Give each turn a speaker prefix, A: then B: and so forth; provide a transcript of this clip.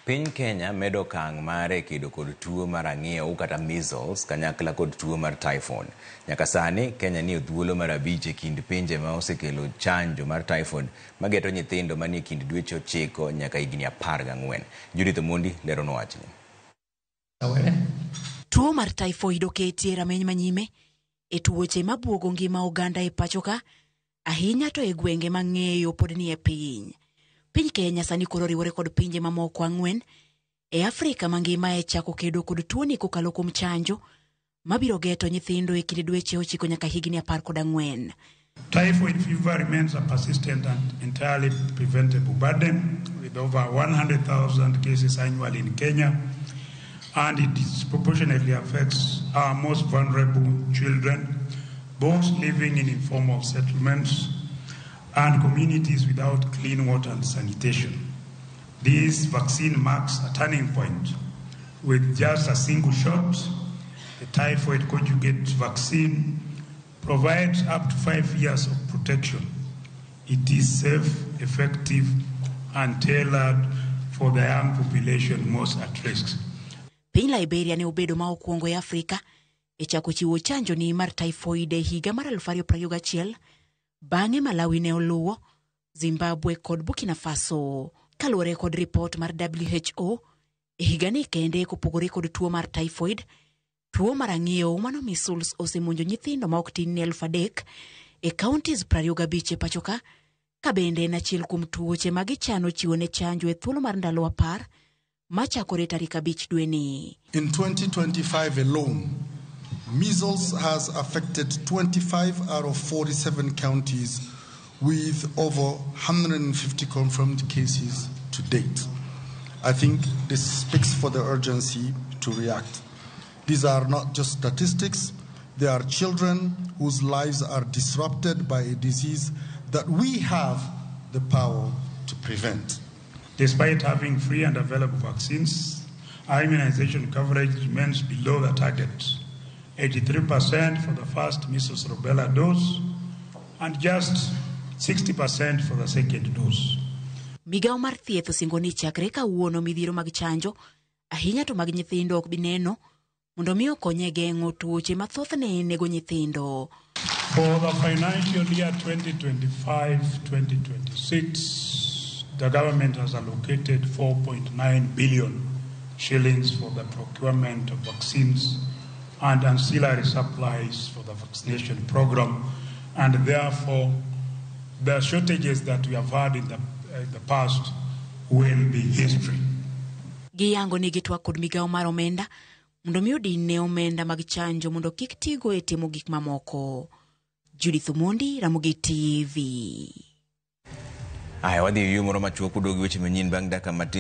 A: Piny Kenya medo okang' mare e kedo kod tuo mar ang'iew kata measles kanyakla kod tuo mar typhoid. Nyaka sani, Kenya ni e thuolo mar abich e kind pinje ma osekelo chanjo mar typhoid mageto nyithindo manie kind dweche 9 nyaka higni 14. Judith Omondi leronwa wachni.
B: Tuo mar typhoid oketi e rameny manyime e tuoche mabuogo ngima oganda e pacho ka, ahinya to e gwenge ma ng'eyo pod nie piny. Piny Kenya sani koro oriwore kod pinje mamoko 4 e Afrika mangima e chako kedo kod tuoni kokalo kuom chanjo mabiro geto nyithindo e kind dweche 9 nyaka higni 14.
C: Typhoid fever remains a persistent and entirely preventable burden, with over 100,000 cases annually in Kenya, and it disproportionately affects our most vulnerable children, those living in informal settlements and communities without clean water and sanitation. This vaccine marks a turning point. With just a single shot, the typhoid conjugate vaccine provides up to 5 years of protection. It is safe, effective, and tailored for the young population most at risk.
B: Piny Liberia ne obedo ma okwongo e Afrika e chako chiwo chanjo ni mar typhoid e higa mar 2021, bang'e Malawi ne oluwo, Zimbabwe kod Burkina Faso. Kaluwore kod ripot mar WHO, e higani kende kopogore kod tuo mar typhoid, tuo mar ang'iew mano measles osemonjo nyithindo ma ok tin ne 3,000 e counties 25 e pacho ka, ka bende en achiel kuom tuoche ma gichano chiwo ne chanjo e thuolo mar ndalo 10 machakore tarik 5 dweni.
D: In 2025 alone, measles has affected 25 out of 47 counties with over 150 confirmed cases to date. I think this speaks for the urgency to react. These are not just statistics, they are children whose lives are disrupted by a disease that we have the power to prevent.
C: Despite having free and available vaccines, our immunization coverage remains below the target, 83% for the first measles rubella dose and just 60% for the second dose.
B: Migawo mar thieth osingo ni chakre kawuono midhiero mag chanjo, ahinya to mag nyithindo ok bi neno, mondo mi okony e geng'o tuoche ma thothne nego nyithindo.
C: For the financial year 2025-2026, the government has allocated 4.9 billion shillings for the procurement of vaccines and ancillary supplies for the vaccination program, and therefore the shortages that we have had in the past will be history.
B: Giyango ni gitwak kod migawo mar omenda mondo mi odin ne omenda mag chanjo mondo kik tigo e timo gik mamoko. Judith Omondi, Ramogi TV.
A: Aya, wadhi e yueyo moro machuok uduogo gi weche manyien bang' dakika matin.